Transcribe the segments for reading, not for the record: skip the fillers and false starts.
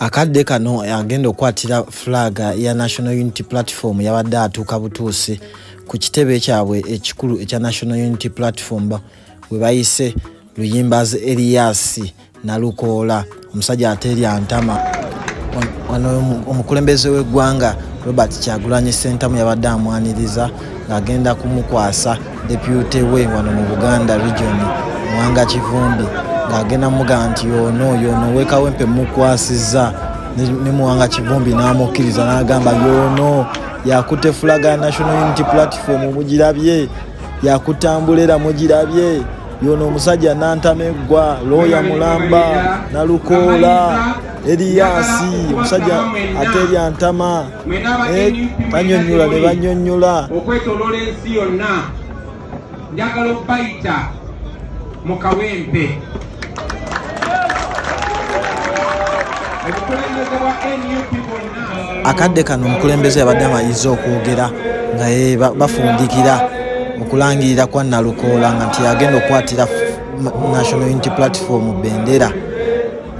Akadde kano agenda okukwatira flag ya National Unity Platform yabadde atuuka butuusi ku kitebe kyabwe ekikulu ekya National Unity Platform we bayise Luyimbazi Elias Nalukoola, omusajja ateerya ntama. Wano omukulembeze w'eggwanga Robert Kyagulanyi Ssentamu yabadde amwaniriza ng'agenda kumukwasa deputy we wano mu Buganda region Muwanga Kivumbi, ng'agenda mugamba nti yono yono ow'e Kawempe mukwasizza, ne Muwanga Kivumbi n'amukkiriza n'agamba yono yakutte fulaga ya National Unity Platform, mugirabye, yakutambula era mugirabye, yono omusajja nantameggwa looya mulamba Nalukoola Eriyasi, omusajja ateerya ntama, banyonyola ne banyonyola okwetoloola ensi yonna. Njagala okubayita mu Kawempe. Obukulembeze bwa NUP bwonna. Akadde kano omukulembeze yabadde amaliriza okwogera nga ye bafundikira okulangirira kwa Nalukoola nga nti yagenda okukwatira National Unity Platform bendera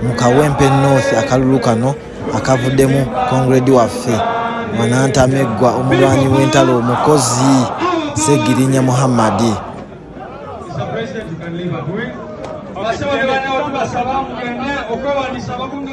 mu Kawempe North, akalulu kano akavuddemu Congredi waffe Wanantameggwa, omulwanyi w'entalo, omukozi Ssegirinya Muhammad. Mr. President, you can leave. Basaba bana tubasaba mugende okwewandiisa abakunga.